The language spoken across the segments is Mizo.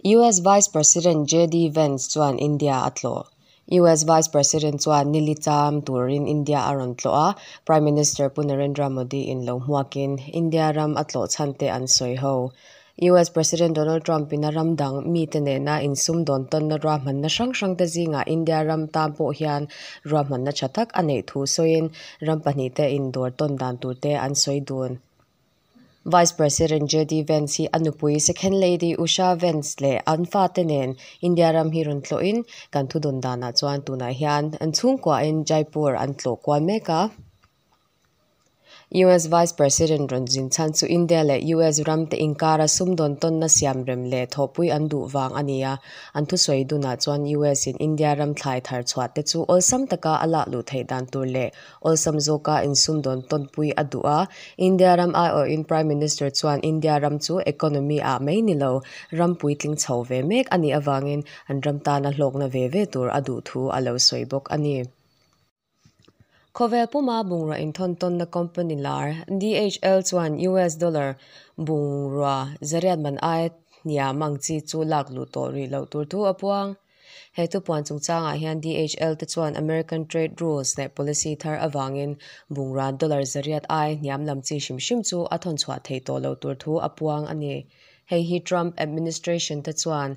US Vice President JD Vance chuan India a tlawh. US Vice President chuan nili cham turin India a rawn tlawh a, Prime Minister Pu Narendra Modi in lo hmuakin India ram a tlawh chhan te an sawi ho. US President Donald Trump in a ram dang mite nena insumdawn tawnna ruahmanna hrang hrang te zingah India ram tan pawh hian ruahmanna tha tak a neih thu sawiin ram pahnihte indawr tawn dan turte an sawi dun. Vice President JD Vance hi a nupui Second Lady Usha Vance leh an fate nen India ram hi rawn tlawhin kan thudawn danah chuan tunah hian an chhungkuahin Jaipur an tlawh kual mek a. US Vice President rawn zin chhan chu India leh US ram te inkara sumdawn tawnna siam rem leh thawhpui an duh vang a ni a. An thusawi dunah chuan US in India ram thlai thar chhuah te chu awlsam taka a lak luh theih dan tur leh Awlsam zawka insumdawn tawnpui a duh a, India ram aiawhin Prime Minister chuan India ram chu economy ah mai ni lo, ram puitling chho ve mek a nih avangin an ram tana hlawkna ve ve tur a duh thu a lo sawi bawk a ni. Khawvel puma bungrua inthawn tawnna company lar DHL chuan US dollar bungrua zariat man ai hniam ang chi chu lak luh tawh rih loh tur thu a puang. He thupuan chungchangah hian DHL te chuan American trade rules leh policy thar avangin bungrua dollar zariat ai hniam lam chi hrim hrim chu a thawn chhuah thei tawh lo tur thu a puang a ni. Hei hi Trump administration te chuan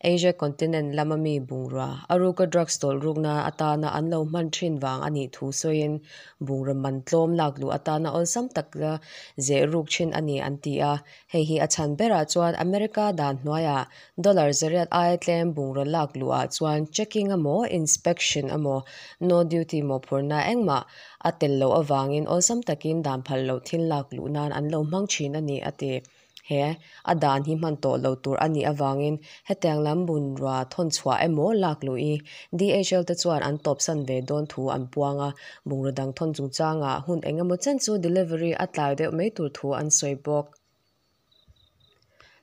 Asia continent lama mi bungrua a ruka drugs tawlh rukna atana an lo hman thin vang a nih thu sawiin bungraw man tlawm lak luh atana awlsam taka zeh ruk thin a ni an ti a. Hei hi a chhan berah chuan America dan hnuaiah dollar zariat aia tlem bungraw lak luhah chuan checking emaw inspection emaw no duty mawhphurhna engmah a tel loh avangin awlsam takin dan phal loh thil lak luh nan an lo hmang thin a ni a ti. He a dan hi hman tawh lo tur a nih avangin hetiang lam bungrua thawn chhuah emaw lak luh i DHL te chuan an tawpsan ve dawn thu an puang a, bungraw dang thawn chungchangah hun eng emaw chen chu delivery a tlai deuh mai tur thu an sawi bawk.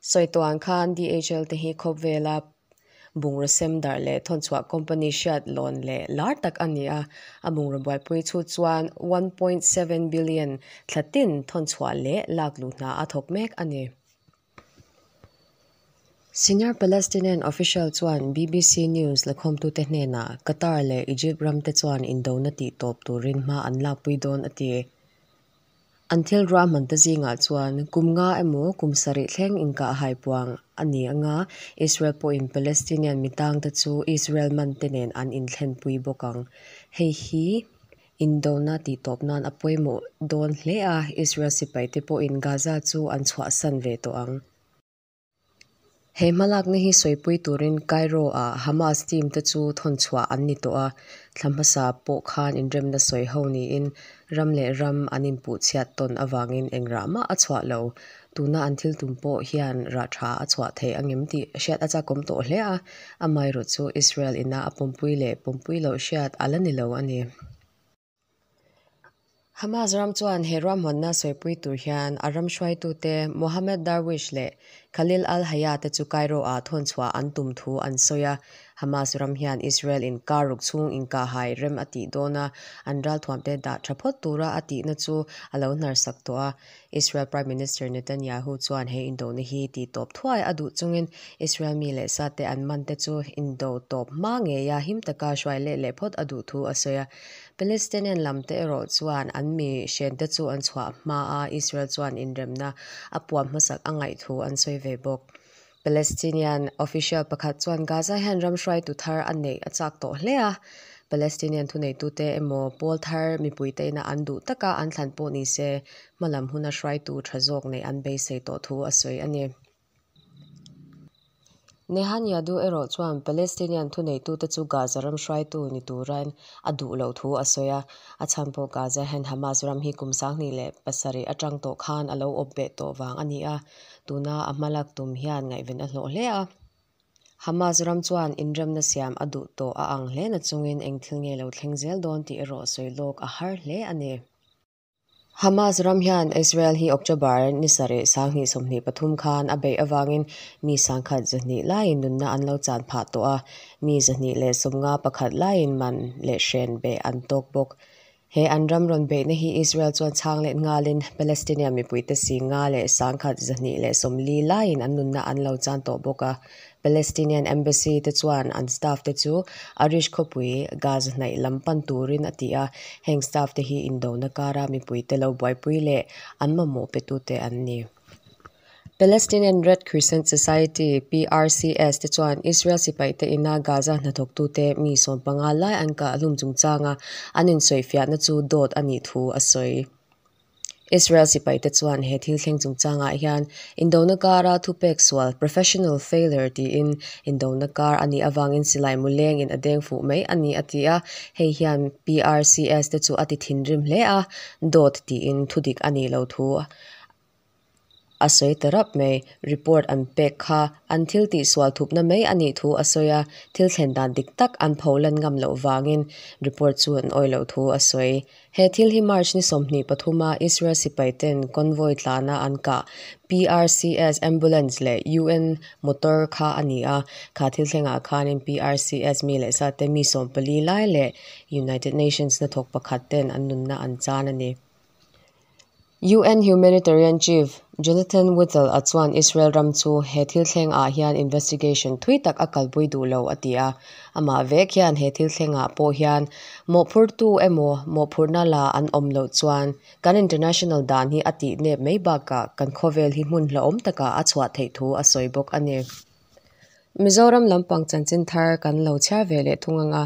Sawi tuan khan DHL te hi khawpvela bungraw sem darh leh thawnchhuah company hriat lawn leh lar tak a ni a, a bungraw buaipui chu chuan 1.7 billion thla tin thawnchhuah leh lak luh hna a thawk mek a ni. Senior Palestinian official chuan BBC News lakhawmtute hnenah Qatar leh Egypt ramte chuan indona tih tawp turin hma an lakpui dawn a ti. An thil ruahmante zingah chuan kum nga emaw kum sarih thleng inkah haipuang a ni anga Israel pawhin Palestinian mitangte chu Israel mante nen an inthlenpui bawk ang. Hei hi indona tihtawp nan a pawimawh dawn hle a, Israel sipaite pawhin Gaza chu an chhuahsan ve tawh ang. He hmalakna hi sawipui turin Cairo-ah Hamas team te chu thawn chhuah an ni tawh a, thla hmasa pawh khan inremna sawi ho niin ram leh ram an inpuh chhiat tawn avangin eng rah mah a chhuah lo. Tuna an thil tum pawh hian rah tha a chhuah thei angem tih hriat a chakawm tawh hle a, amaherawhchu chu Israel ina a pawmpui leh pawmpui loh hriat a la ni lo a ni. Hamas ram chuan he ruahmanna sawipui tur hian a ram hruaitute Mohammed Darwish leh Khalil al-Hayya te chu Cairo-ah thawn chhuah an tum thu an sawi a. Hamas ram hian Israel in kar ruk chhung inkahhai rem a tih dawn a, an ralthuamte dah tha phawt tura a tihna chu a lo hnarsak tawh a. Israel Prime Minister Netanyahu chuan he indona hi tih tawp thuai a duh chungin Israel mi leh sate an mante chu indo tawp hma ngeia him taka hruai leh leh phawt a duh thu a sawi a. Palestinian lamte erawh chuan an mi hrente chu an chhuah hma a, Israel chuan inremna a puam hmasak a ngaih thu an sawi ve bawk. Palestinian official pakhat chuan Gaza hian ram hruaitu thar a neih a chak tawh hle a, Palestinian thuneitute emaw pawl thar mipuite ina an duh taka an thlan pawh ni se, hmalam huna hruaitu tha zawk neih an beisei tawh thu a sawi a ni. Nehanyahu erawh chuan Palestinian thuneitute chu Gaza ram hruaitu ni turin a duh loh thu a sawi a, a chhan pawh Gaza hian Hamas ram hi kum 2007 atang tawh khan a lo awp beh tawh vang a ni a, tuna a hmalak tum hian ngaihven a hlawh hle a. Hamas ram chuan inremna siam a duh tawh a ang hle na chungin eng thil nge lo thleng zel dawn tih erawh sawi lawk a har hle a ni. Hamas ram hian Israel hi October ni sarih 2023 khan a beih avangin mi 120 laiin nunna an lo chan phah tawh a, mi 151 laiin man leh hren beh an tawk bawk. He an ram rawn beihna hi Israel chuan chhang let nghalin Palestinian mipuite 50 1240 laiin an nunna an lo chan tawh bawk a. Palestinian Embassy te chuan an staff te chu Arish khawpui Gaza hnaih lam pan turin a ti a, heng staff te hi indona kara mipuite lo buaipui leh an mamawh petute an ni. Palestinian Red Crescent Society, PRCS, te chuan Israel sipaite ina Gaza hnathawktute mi 15 lai an kah hlum chungchanga an insawifiahna chu dawt a nih thu a sawi. Israel sipaite chuan he thil thleng chungchangah hian indona kara thupek sual, professional failure, tiin indona kar a nih avangin silai mu lengin a deng fuh mai a ni a ti a, hei hian PRCS te chu a ti thinrim hle a, dawt tiin thudik a nih loh thu a sawi ta rap mai. Report an pek kha an thil tih sual thupna mai a nih thu a sawi a, thil thlen dan dik tak an pho lan ngam loh vangin report chu an awih loh thu a sawi. He thil hi March ni 23 a Israel sipai ten convoy tlana an kah PRCS ambulance leh UN motor kha a ni a, kha thil thlengah khanin PRCS mi leh sa te mi 14 lai leh United Nations hnathawk pakhat ten an nunna an chan a ni. UN Humanitarian Chief Jonathan Whittle a chuan Israel ram chu he thil thleng ah hian investigation thui tak a kalpui duh lo a ti a, amah vek hian he thil thleng ah pawh hian mawhphurtu emaw mawhphurhna la an awm loh chuan kan international dan hi a tih nep mai bakah kan khawvel hi hmun hlauhawm takah a chhuah theih thu a sawi bawk a ni. Mizoram lampang chanchin thar kan lo chhiar ve leh thung anga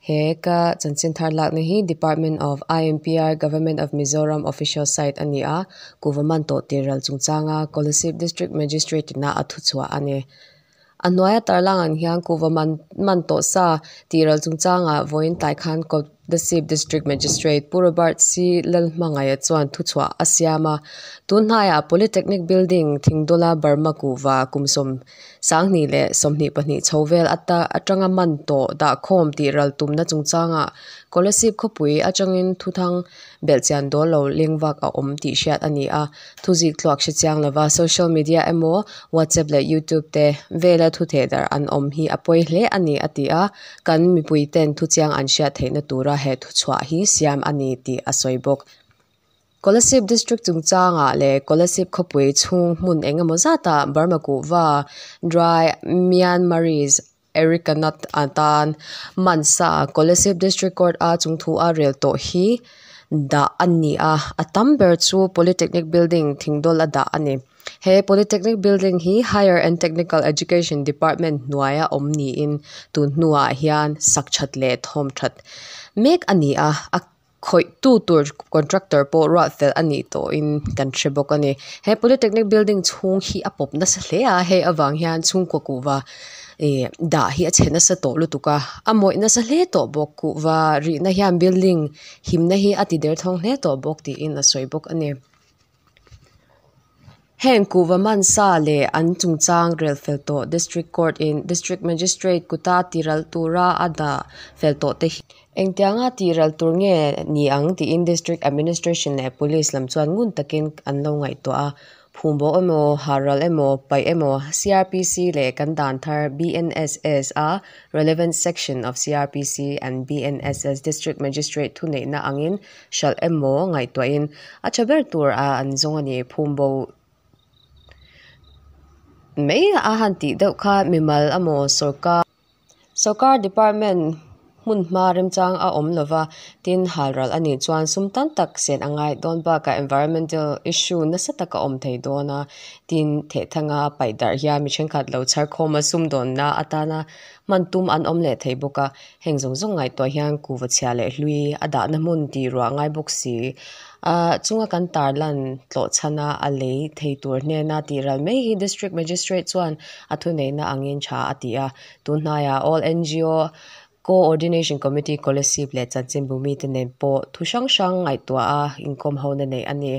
he ka chanchin thar lakna hi Department of IMPR Government of Mizoram official site a ni a, kuhva man tawh tir ral chungchanga Kolasib District Magistrate ina a thuchhuah a ni. A hnuaia tarlang ang hian kuhva man man tawh sa tih ral chungchangah vawiin tlai khan Kolasib District Magistrate Pu Robert C Lalhmangaih chuan thuchhuah a siam a, tun hnaiah Polytechnic Building Thingdawla Burma kuhva kum 2022 chho vel ata atanga man tawh dahkhawm tih ral tumna chungchangah Kolasib khawpui atangin thuthang belhchian dawl lo lengvak a awm tih hriat a ni a, thuzik tluak hre chiang lova social media emaw WhatsApp leh YouTube te vela thu thehdarh an awm hi a pawi hle a ni a ti a, kan mipui ten thuchiang an hriat theihna tura he thuchhuah hi siam a ni tih a sawi bawk. Kolasib District chungchangah leh Kolasib khawpui chhung hmun eng emaw zatah Burma kuhva Dry Myanmarese Areca nut atan man sa Kolasib District Court a chungthu a rel tawh hi dah a ni a, a tam ber chu Polytechnic Building thingdawl a dah a ni. He Polytechnic Building hi Higher and Technical Education Department hnuaia awm niin tun hnuah hian sak that leh thawm that mek a ni a, a Khawihtu tur contractor pawh ruah fel a nih tawhin kan hre bawk a ni. He Polytechnic building chhung hi a pawp nasa hle a, hei avang hian chhungkaw kuhva ih dah hi a chhe nasa tawh lutuk a, a mawih nasa hle tawh bawk. Kuhva rihna hian building himna hi a ti derthawng hle tawh bawk tiin a sawi bawk a ni. Heng kuhva man sa leh an chungchang rel fel tawh District Court in District Magistrate kuta tiral tura a dah fel tawh te hi engtianga tiral tur nge ni ang tiin District Administration leh Police lam chuan ngun takin an lo ngaihtuah a. Phumbo emaw, haral emaw, paih emaw CRPC leh kan dan thar BNSS a relevant section of CRPC and BNSS District Magistrate thuneihna angin hralh emaw ngaihtuahin a tha ber tur a an zawng a ni. Phumbo mai a han tih deuh kha mimal emaw sawrkar sawrkar department hmun hma remchang a awm lova tin halral a nih chuan sum tam tak sen a ngai dawn bakah environmental issue nasa tak a awm thei dawn a tin thehthanga paih darh hian mi thenkhat lo chhar khawm a sumdawnna atana hman tum an awm leh thei bawk a. Heng zawng zawng ngaihtuah hian kuhva chhia leh hlui a dahna hmun tih ruah ngai bawk si. Ahh chunga kan tarlan tlawh chhana a lei thei tur hnena tih ral mai hi District Magistrate chuan a thuneihna angin tha a ti a. Tun hnaiah All NGO Co-ordination Committee Kolasib leh Chanchinbu mite nen pawh thu hrang hrang ngaihtuah a inkawm hona neih a ni.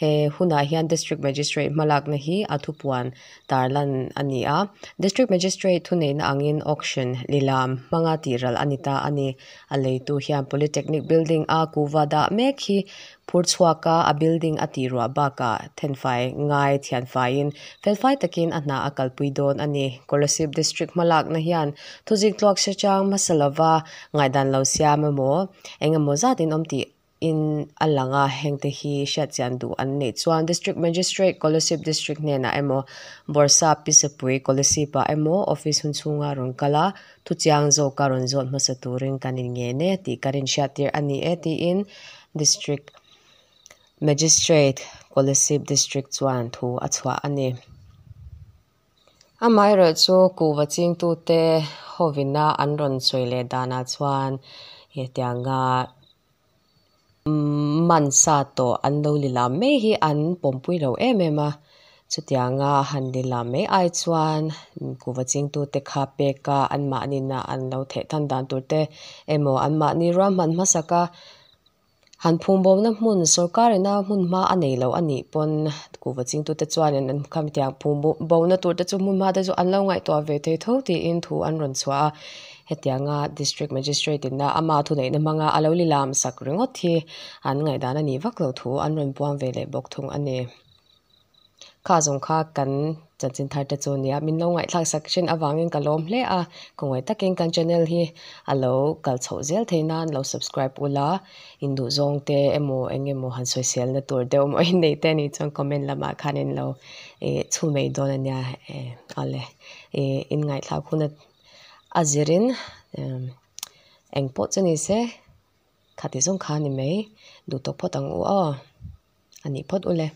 He hunah hian District Magistrate hmalakna hi a thupuan tarlan a ni a. District Magistrate thuneihna angin auction lilam hmanga tihral a ni ta a ni. A leitu hian Polytechnic building a kuhva dah mek hi phur chhuak a, a building a tihruah bakah thenfai ngai thianfaiin felfai takin a hna a kalpui dawn a ni. Kolasib District hmalakna hian thuzik tluak hre chang hmasa lova ngaihdan lo siam emaw engemaw zatin awm tih in a lang a, hengte hi hriatchian duh an neih chuan District Magistrate Kolasib District hnenah emaw Bawrhsap Pisapui Kolasib ah emaw office hun chhunga rawn kal a, thuchiang zawka rawn zawt hmasa turin kan in ngen e tih kan inhriattir a ni e tiin District Magistrate Kolasib District chuan thu a chhuah a ni. Amaherawhchu kuhva chingtute hovina an rawn sawi leh danah chuan hetianga man sa tawh an lo lilam mai hi an pawmpui lo em em a, chutianga han lilam mai ai chuan kuhva chingtute kha peka anmahnina an lo theh than dan tur te emaw anmahni ruahman hmasaka Han phungbawmna hmun sorkar ina hmun hma a nei lo a nih pawn kuhva chingtute chuanin an kham tiang phungbawmna tur te chu hmun hma te chu an lo ngaihtuah ve thei tho tiin thu an rawn chhuah a. Hetianga District Magistrate ina ama thuneihna hmanga a lo lilam sak ringawt hi an ngaihdan a nih vak loh thu an rawn puang ve leh bawk thung a ni. Kha zawng kha kan chanchin thar te chu nia min lo ngaihthlak sak thin avangin ka lawm hle a, khawngaih takin kan channel hi a lo kal chhoh zel thei nan lo subscribe ula, in duh zawng te emaw eng emaw han sawisel na tur deuh emaw in neih te anih chuan comment lamah khan in lo ih chhu mai dawn ania eh awle ih in ngaihthlak hun a zirin eng pawh chu ni se khati zawng kha ni mai duh tawk phawt ang u aw. A nih phawt ule.